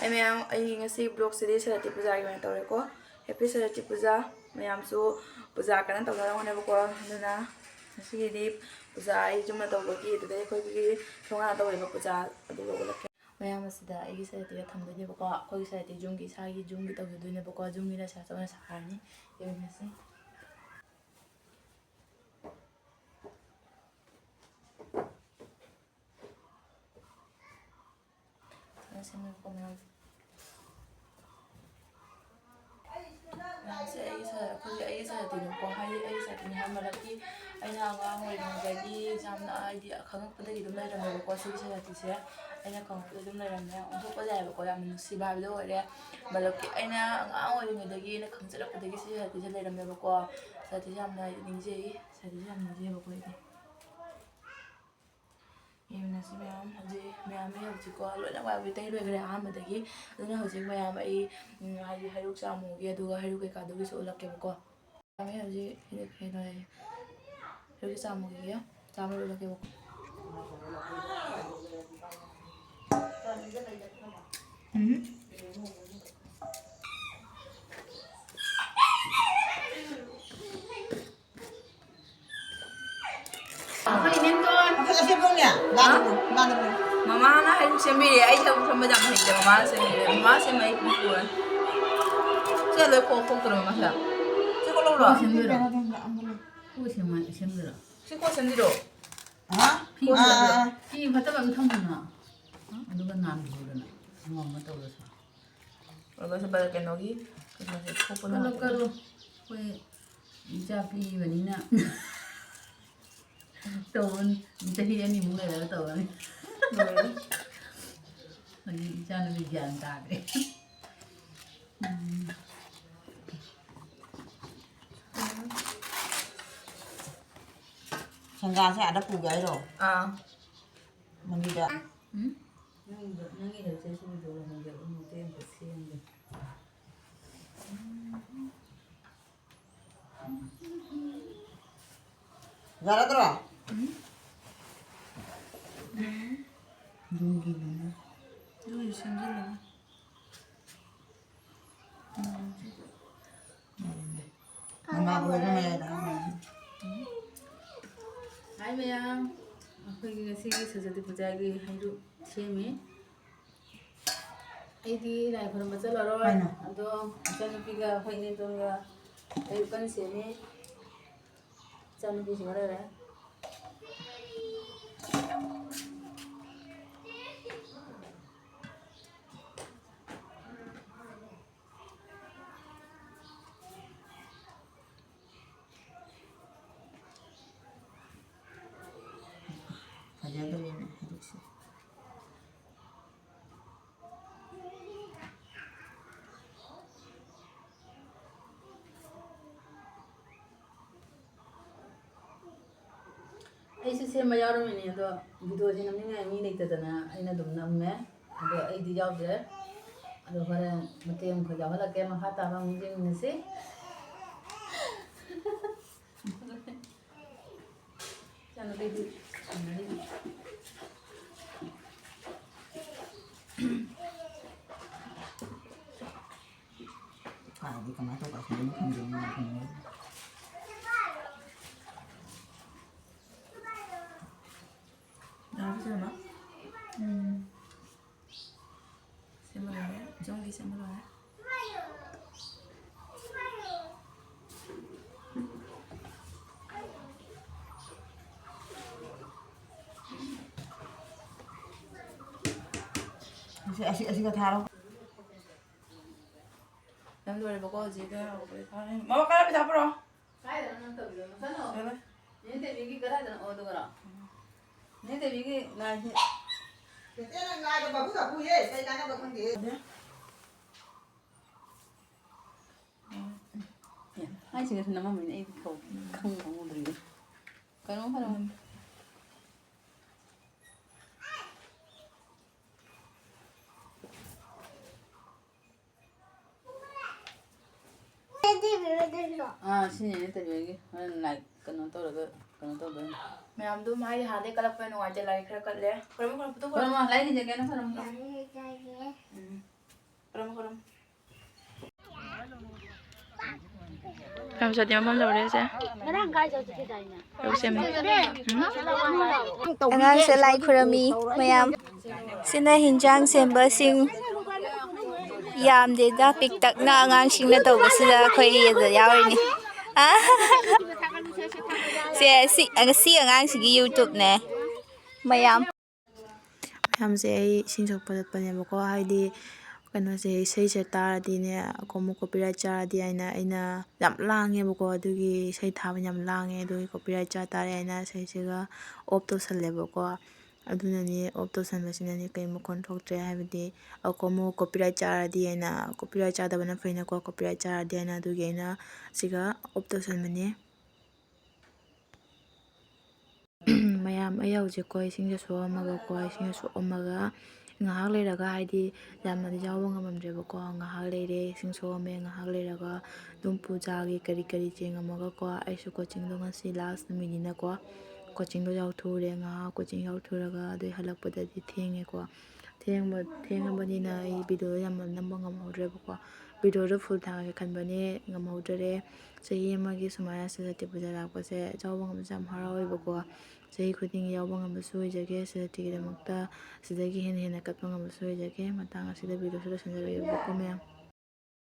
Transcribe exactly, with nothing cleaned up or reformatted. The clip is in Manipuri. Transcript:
ꯑꯩ ꯃꯌꯥꯝ, ꯑꯩ ꯉꯁꯤ vlogꯁꯤꯗꯤ ꯁꯔꯇꯤ ꯄꯨꯖꯥꯒꯤ ꯑꯣꯏꯅ ꯇꯧꯔꯦꯀꯣ꯫ Happy ꯁꯔꯇꯤ ꯄꯨꯖꯥ꯫ ꯃꯌꯥꯝꯁꯨ ꯄꯨꯖꯥ ꯀꯟꯅ ꯇꯧꯅꯔꯝꯒꯅꯦꯕꯀꯣ꯫ ꯑꯗꯨꯅ ꯉꯁꯤꯒꯤꯗꯤ ꯄꯨꯖꯥ ꯑꯩ ꯌꯨꯝꯗ ꯇꯧꯕꯒꯤ, ꯑꯗꯨꯗꯩ ꯑꯩꯈꯣꯏꯒꯤ ꯊꯣꯡꯒꯥꯟꯗ ꯇꯧꯔꯤꯕ ꯄꯨꯖꯥ ꯑꯗꯨ ꯎꯠꯂꯛꯀꯦ꯫ ꯃꯌꯥꯝ ꯑꯁꯤꯗ ꯑꯩꯒꯤ ꯁꯔꯇꯤꯗ ꯊꯝꯗꯣꯏꯅꯦꯕꯀꯣ꯫ ꯑꯩꯈꯣꯏꯒꯤ ꯁꯔꯇꯤ ꯌꯨꯝꯒꯤ, ꯏꯁꯥꯒꯤ ꯌꯨꯝꯒꯤ ꯇꯧꯖꯗꯣꯏꯅꯦꯕꯀꯣ꯫ ꯌꯨꯝꯒꯤꯅ ꯁꯥ ꯆꯧꯅ ꯁꯥꯔꯅꯤ꯫ ꯌꯦꯡꯃꯤꯟꯅꯁꯤ꯫ ꯐꯖꯅ ꯁꯦꯝꯃꯦꯕꯀꯣ ꯃꯌꯥꯝ꯫ ꯃꯌꯥꯝꯁꯦ ꯑꯩꯒꯤ ꯁ-, ꯑꯩꯈꯣꯏꯒꯤ, ꯑꯩꯒꯤ ꯁꯔꯇꯤꯅꯦꯕꯀꯣ꯫ ꯍꯥꯏꯗꯤ ꯑꯩꯒꯤ ꯁꯔꯇꯤꯅꯦ ꯍꯥꯏꯕ ꯃꯔꯝꯗꯤ ꯑꯩꯅ ꯑꯉꯥꯡ ꯑꯣꯏꯔꯤꯉꯩꯗꯒꯤ ꯌꯥꯝꯅ, ꯍꯥꯏꯗꯤ ꯈꯪꯉꯛꯄꯗꯒꯤ ꯑꯗꯨꯝ ꯂꯩꯔꯝꯃꯦꯕꯀꯣ꯫ ꯁꯤꯒꯤ ꯁꯔꯇꯤꯁꯦ ꯑꯩꯅ ꯈꯪꯉꯛꯄꯗ ꯑꯗꯨꯝ ꯂꯩꯔꯝꯃꯦ꯫ ꯑꯣꯟꯊꯣꯛꯄ ꯌꯥꯏꯑꯕꯀꯣ꯫ ꯌꯥꯝꯅ ꯅꯨꯡꯁꯤꯕ ꯍꯥꯏꯕꯗꯣ ꯑꯣꯏꯔꯦ꯫ ꯃꯔꯛꯀꯤ ꯑꯩꯅ ꯑꯉꯥꯡ ꯑꯣꯏꯔꯤꯉꯩꯗꯒꯤ ꯑꯩꯅ ꯈꯪꯖꯔꯛꯄꯗꯒꯤ ꯁꯤꯒꯤ ꯁꯔꯇꯤꯁꯦ ꯂꯩꯔꯝꯃꯦꯕꯀꯣ꯫ ꯁꯔꯇꯤꯁꯦ ꯌꯥꯝꯅ ꯅꯤꯡꯖꯩ꯫ ꯁꯔꯇꯤꯁꯦ ꯌꯥꯝ ꯅꯤꯡꯖꯩꯑꯕꯀꯣ ꯑꯩꯗꯤ꯫ ꯌꯦꯡꯃꯤꯟꯅꯁꯤ ꯃꯌꯥꯝ꯫ ꯍꯧꯖꯤꯛ ꯃꯌꯥꯝ ꯑꯩ ꯍꯧꯖꯤꯛꯀꯣ ꯂꯣꯏꯅ ꯋꯥꯏꯕꯨꯗꯤ ꯇꯩ ꯂꯣꯏꯈ꯭ꯔꯦ ꯑꯍꯥꯟꯕꯗꯒꯤ꯫ ꯑꯗꯨꯅ ꯍꯧꯖꯤꯛ ꯃꯌꯥꯝ ꯑꯩ, ꯎꯝ, ꯍꯥꯏꯗꯤ ꯍꯩꯔꯨꯛ ꯆꯥꯝꯃꯨꯒꯤ, ꯑꯗꯨꯒ ꯍꯩꯔꯨꯛ ꯀꯩꯀꯥꯗꯨꯒꯤꯁꯨ ꯎꯠꯂꯛꯀꯦꯕꯀꯣ꯫ ꯃꯌꯥꯝ ꯑꯩ ꯍꯧꯖꯤꯛ ꯀꯩꯅꯣ ꯍꯥꯏꯌꯦ, ꯍꯩꯔꯨꯛ ꯆꯥꯝꯃꯨꯒꯤꯒ ꯆꯥꯝꯃ ꯎꯠꯂꯛꯀꯦꯕꯀꯣ꯫ ꯎꯝ꯫ ꯑꯩꯈꯣꯏ ꯏꯅꯦꯝꯇꯣꯟ꯫ ꯑꯁꯤ ꯄꯨꯡꯅꯦ? ꯍꯥ? ꯃꯥꯅ ꯄꯨꯡ꯫ ꯃꯃꯥꯅ ꯍꯩꯔꯨꯛ ꯁꯦꯝꯕꯤꯔꯦ꯫ ꯑꯩ ꯍꯩꯔꯨꯛ ꯁꯦꯝꯕꯗꯤ ꯌꯥꯝ ꯍꯩꯇꯦ꯫ ꯃꯃꯥꯅ ꯁꯦꯝꯕꯤꯔꯦ꯫ ꯃꯃꯥ ꯁꯦꯝꯃ ꯑꯩ ꯄꯨꯡ ꯄꯨꯔꯦ꯫ ꯁꯦ ꯂꯣꯏ ꯀꯣꯛ ꯊꯣꯛꯇ꯭ꯔꯣ ꯃꯁꯦ? ꯁꯤ ꯀꯣꯛ ꯂꯧꯔꯣ? ꯁꯦꯝꯗꯣꯏꯔꯣ? ꯁꯤ ꯀꯣꯛ ꯁꯦꯝꯗꯣꯏꯔꯣ? ꯍꯥ? ꯐꯤ ꯑꯥ, ꯐꯖꯕ, ꯑꯥ, ꯑꯥ꯫ ꯐꯤ ꯐꯠꯇꯕ ꯑꯃ ꯊꯝꯃꯨꯅ꯫ ꯑꯗꯨꯒ ꯅꯥꯟꯕꯤꯌꯨꯗꯅ꯫ ꯑꯉꯧꯕ ꯑꯃ ꯇꯧꯔꯁꯨ꯫ ꯑꯗꯨꯒ ꯁꯤ ꯕ-, ꯀꯩꯅꯣꯒꯤ ꯀꯩꯅꯣꯁꯦ ꯊꯣꯛꯄ ꯀꯜꯂꯣ, ꯅꯨꯡꯉꯥꯏꯇꯕ꯫ ꯀꯜꯂꯣ꯫ ꯑꯩꯈꯣꯏ ꯏꯆꯥ ꯄꯤꯕꯅꯤꯅ ꯇꯧꯔꯅꯤ꯫ ꯆꯍꯤ ꯑꯅꯤꯃꯨꯛ ꯂꯩꯔꯒ ꯇꯧꯔꯅꯤ꯫ ꯂꯣꯏꯔꯦ꯫ ꯍꯧꯖꯤꯛ ꯏꯆꯥꯅꯨꯄꯤ ꯒ꯭ꯌꯥꯟ ꯇꯥꯗ꯭ꯔꯦ꯫ ꯎꯝ꯫ ꯁꯦꯡꯒꯥꯁꯦ ꯑꯥꯗ ꯄꯨꯒꯦ ꯍꯥꯏꯔꯣ? ꯑꯥ꯫ ꯃꯅꯤꯗ꯫ ꯎꯝ? ꯅꯪꯒꯤꯗꯣ, ꯅꯪꯒꯤ ꯍꯦꯜꯊ ꯁꯦꯟꯁꯤꯕꯨ ꯂꯨꯍꯣꯡꯕ ꯃꯇꯦꯛ ꯑꯃꯈꯛ ꯁꯦꯝꯒꯦ꯫ ꯌꯥꯔꯗ꯭ꯔꯣ? ꯎꯝ? ꯌꯨꯝꯒꯤ ꯂꯣꯏꯅ꯫ ꯌꯨꯝꯒꯤ ꯁꯦꯝꯖꯤꯜꯂꯒ꯫ ꯎꯝ꯫ ꯃꯃꯥ ꯂꯣꯏꯅ ꯃꯌꯥꯏꯗ ꯍꯥꯞꯄꯅꯤ꯫ ꯍꯥꯏ ꯃꯌꯥꯝ, ꯑꯩꯈꯣꯏꯒꯤ ꯉꯁꯤꯒꯤ ꯁꯔꯁ꯭ꯋꯇꯤ ꯄꯨꯖꯥꯒꯤ ꯍꯩꯔꯨꯛ ꯁꯦꯝꯃꯤ꯫ ꯑꯩꯗꯤ ꯂꯥꯏ ꯈꯨꯔꯨꯝꯕ ꯆꯠꯂꯔꯣꯏ꯫ ꯀꯩꯅꯣ? ꯑꯗꯣ ꯏꯆꯟꯅꯨꯄꯤꯒ ꯑꯩꯈꯣꯏ ꯏꯅꯦꯝꯇꯣꯟꯒ ꯍꯩꯔꯨꯛ ꯀꯟꯅ ꯁꯦꯝꯃꯤ꯫ ꯏꯆꯟꯅꯨꯄꯤꯁꯤꯡ ꯂꯩꯔꯦ꯫ ꯐꯖꯗꯣꯔꯦꯅꯦ ꯍꯩꯔꯨꯛꯁꯦ꯫ ꯑꯩꯁꯨ ꯁꯦꯝꯕ ꯌꯥꯎꯔꯝꯃꯤꯅꯦ, ꯑꯗꯣ ꯚꯤꯗꯤꯑꯣꯁꯦ ꯅꯝꯅꯤꯡꯉꯥꯏ ꯃꯤ ꯂꯩꯇꯗꯅ ꯑꯩꯅ ꯑꯗꯨꯝ ꯅꯝꯃꯦ꯫ ꯑꯗꯣ ꯑꯩꯗꯤ ꯌꯥꯎꯗ꯭ꯔꯦ꯫ ꯑꯗꯣ ꯍꯣꯔꯦꯟ ꯃꯇꯦꯛ ꯑꯃꯈꯛ ꯌꯥꯎꯍꯜꯂꯛꯀꯦ, ꯃꯈꯥ ꯇꯥꯕ ꯑꯃꯨꯛ ꯌꯦꯡꯃꯤꯟꯅꯁꯤ꯫ ꯏꯆꯥꯅꯨꯄꯤꯗꯤ ꯁꯥꯟꯅꯔꯤ꯫ ꯀꯥꯏꯗꯩ ꯀꯃꯥꯏ ꯇꯧ ꯄꯥꯏꯁꯟꯗꯣꯏꯅꯣ ꯈꯪꯗꯦ, ꯃꯤ ꯈꯪꯗꯦ꯫ ꯌꯥꯔꯕ ꯁꯦꯝꯕ? ꯎꯝ꯫ ꯁꯦꯝꯕ ꯂꯣꯏꯔꯦ꯫ ꯏꯆꯝꯒꯤ ꯁꯦꯝꯕ ꯂꯣꯏꯔꯦ꯫ ꯑꯁꯤ, ꯑꯁꯤ, ꯑꯁꯤꯒ ꯊꯥꯔꯣ꯫ ꯅꯪ ꯂꯣꯏꯔꯦꯕꯀꯣ, ꯍꯧꯖꯤꯛ ꯍꯧꯕꯗꯩ ꯊꯥꯔꯅꯤ꯫ ꯃꯃꯥ, ꯀꯔꯥꯏ ꯄꯩꯁꯥ ꯄꯨꯔꯛꯑꯣ? ꯀꯥꯏꯗꯅꯣ ꯅꯪ ꯇꯧꯔꯤꯗꯣ? ꯃꯁꯥꯅ ꯍꯧꯔꯣ꯫ ꯆꯠꯂꯣ꯫ ꯅꯦ ꯇꯦꯕꯤꯒꯤ ꯀꯗꯥꯏꯗꯅꯣ? ꯑꯣ, ꯑꯗꯨꯒꯔꯣ? ꯅꯦ ꯇꯦꯕꯤꯒꯤ ꯂꯥꯏꯁꯤ꯫ ꯆꯦꯆꯦ, ꯅꯪ ꯂꯥꯏꯗꯣ ꯃꯒꯨꯟ ꯃꯒꯨꯟ ꯍꯦ, ꯀꯩ ꯀꯥꯟꯅꯕ ꯈꯪꯗꯦ꯫ ꯑꯦ, ꯍꯥꯏꯁꯤꯒꯁꯨ ꯅꯝꯃꯝꯃꯤꯅꯦ, ꯑꯩꯗꯤ ꯈꯪ-, ꯈꯪ-, ꯈꯪꯍꯧꯗ꯭ꯔꯤꯅꯦ꯫ ꯀꯩꯅꯣ ꯐꯔꯝ-, ꯑꯥ, ꯁꯤꯅꯦ ꯅꯠꯇꯕꯤꯒꯤ꯫ ꯍꯣꯔꯦꯟ ꯂꯥꯏꯛ ꯀꯩꯅꯣ ꯇꯧꯔꯒ ꯀꯩꯅꯣ ꯇꯧꯗꯣꯏꯅꯤ꯫ ꯃꯌꯥꯝꯗꯣ ꯃꯥꯏ ꯍꯥꯟꯗꯩ ꯀꯜꯂꯛꯄ ꯅꯨꯡꯉꯥꯏꯇꯦ, ꯂꯥꯏꯛ ꯈꯔ ꯀꯠꯂꯦ꯫ ꯈꯨꯔꯨꯝꯃꯨ, ꯈꯨꯔꯨꯝꯃꯨ, ꯄꯨꯊꯣꯛꯈꯣ꯫ ꯈꯨꯔꯨꯝꯃꯣ, ꯂꯥꯏ ꯈꯤꯟꯖꯒꯦꯅ ꯈꯨꯔꯨꯝꯃꯣ꯫ ꯎꯝ꯫ ꯈꯨꯔꯨꯝꯃꯨ, ꯈꯨꯔꯨꯝꯃꯨ꯫ ꯃꯐꯝ ꯆꯠꯇꯦ, ꯃꯐꯝ ꯌꯧꯔꯦ ꯁꯦ꯫ ꯌꯧꯁꯦ꯫ ꯑꯉꯥꯡꯁꯦ ꯂꯥꯏ ꯈꯨꯔꯝꯃꯤ ꯃꯌꯥꯝ꯫ ꯁꯤꯅ ꯍꯤꯟꯖꯥꯡ ꯁꯦꯝꯕꯁꯤꯡ꯫ ꯌꯥꯝꯗꯦꯗ, ꯄꯤꯛꯇꯛꯅ ꯑꯉꯥꯡꯁꯤꯡꯅ ꯇꯧꯕꯁꯤꯗ ꯑꯩꯈꯣꯏ ꯑꯗ ꯌꯥꯎꯔꯤꯅꯤ꯫ ꯁꯦ, ꯁꯤ, ꯁꯤ ꯑꯉꯥꯡꯁꯤꯒꯤ YouTubeꯅꯦ ꯃꯌꯥꯝ꯫ ꯃꯌꯥꯝꯁꯦ, ꯑꯩ ꯏꯁꯤꯡ ꯁꯣꯛꯄ ꯆꯠꯄꯅꯦꯕꯀꯣ, ꯍꯥꯏꯗꯤ ꯀꯩꯅꯣꯁꯦ, ꯏꯁꯩꯁꯦ ꯇꯥꯔꯗꯤꯅꯦ, ꯑꯩꯈꯣꯏ ꯑꯃꯨꯛ copyright ꯆꯥꯔꯗꯤ ꯍꯥꯏꯅ ꯑꯩꯅ ꯌꯥꯝ ꯂꯥꯡꯉꯦꯕꯀꯣ, ꯑꯗꯨꯒꯤ ꯏꯁꯩ ꯊꯥꯕ ꯌꯥꯝ ꯂꯥꯡꯉꯦ, ꯑꯗꯨꯒꯤ copyright ꯆꯥ ꯇꯥꯔꯦ ꯍꯥꯏꯅ ꯏꯁꯩꯁꯤꯒ off ꯇꯧꯁꯜꯂꯦꯕꯀꯣ꯫ ꯑꯗꯨꯅꯅꯦ off ꯇꯧꯁꯟꯕꯁꯤꯅꯅꯦ ꯀꯩ ꯃꯈꯣꯟ ꯊꯣꯛꯇ꯭ꯔꯦ, ꯍꯥꯏꯕꯗꯤ ꯑꯩꯈꯣꯏ ꯑꯃꯨꯛ copyright ꯆꯥꯔꯗꯤ ꯍꯥꯏꯅ, copyright ꯆꯥꯗꯕꯅ ꯐꯩꯅꯀꯣ, copyright ꯆꯥꯔꯗꯤ ꯍꯥꯏꯅ, ꯑꯗꯨꯒꯤ ꯑꯩꯅ ꯁꯤꯒ off ꯇꯧꯁꯟꯕꯅꯦ꯫ ꯃꯌꯥꯝ, ꯑꯩ ꯍꯧꯖꯤꯛꯀꯣ ꯏꯁꯤꯡꯁꯦ ꯁꯣꯛꯑꯝꯃꯒꯀꯣ, ꯏꯁꯤꯡꯁꯦ ꯁꯣꯛꯑꯝꯃꯒ ꯉꯥꯏꯍꯥꯛ ꯂꯩꯔꯒ, ꯍꯥꯏꯗꯤ ꯌꯥꯝꯅꯗꯤ ꯌꯥꯎꯕ ꯉꯝꯃꯝꯗ꯭ꯔꯦꯕꯀꯣ, ꯉꯥꯏꯍꯥꯛ ꯂꯩꯔꯦ ꯏꯁꯤꯡ ꯁꯣꯛꯑꯝꯃꯦ, ꯉꯥꯏꯍꯥꯛ ꯂꯩꯔꯒ ꯑꯗꯨꯝ ꯄꯨꯖꯥꯒꯤ ꯀꯔꯤ ꯀꯔꯤ ꯆꯦꯡꯉꯝꯃꯒꯀꯣ, ꯑꯩꯁꯨ coachingꯗꯣ ꯉꯁꯤ last ꯅꯨꯃꯤꯠꯅꯤꯅꯀꯣ, coachingꯗꯣ ꯌꯥꯎꯊꯣꯛꯎꯔꯦ, ꯉꯥꯏꯍꯥꯛ coaching ꯌꯥꯎꯊꯣꯛꯎꯔꯒ ꯑꯗꯨꯗꯩ ꯍꯜꯂꯛꯄꯗꯗꯤ ꯊꯦꯡꯉꯦꯀꯣ꯫ ꯊꯦꯡꯕ-, ꯊꯦꯡꯉꯕꯅꯤꯅ ꯑꯩ videoꯗꯣ ꯌꯥꯝꯅ ꯅꯝꯕ ꯉꯝꯍꯧꯗ꯭ꯔꯦꯕꯀꯣ꯫ Videoꯗꯣ full ꯊꯥꯒꯦ ꯈꯟꯕꯅꯦ, ꯉꯝꯍꯧꯗ꯭ꯔꯦ꯫ ꯆꯍꯤ ꯑꯃꯒꯤ ꯁꯨꯃꯥꯏꯅ ꯁꯤꯗ ꯇꯤꯄꯨꯖꯥ ꯂꯥꯛꯄꯁꯦ ꯌꯥꯎꯕ ꯉꯝꯕꯁꯦ ꯌꯥꯝ ꯍꯔꯥꯎꯋꯦꯕꯀꯣ꯫ ꯆꯍꯤ ꯈꯨꯗꯤꯡꯒꯤ ꯌꯥꯎꯕ ꯉꯝꯕꯁꯨ ꯑꯣꯏꯖꯒꯦ, ꯁꯤꯗ ꯇꯤꯒꯤꯗꯃꯛꯇ ꯁꯤꯗꯒꯤ ꯍꯦꯟꯅ ꯍꯦꯟꯅ ꯀꯠꯄ ꯉꯝꯕꯁꯨ ꯑꯣꯏꯖꯒꯦ꯫ ꯃꯇꯥꯡ ꯑꯁꯤꯗ videoꯁꯨ ꯂꯣꯏꯁꯤꯟꯖꯔꯒꯦꯕꯀꯣ ꯃꯌꯥꯝ꯫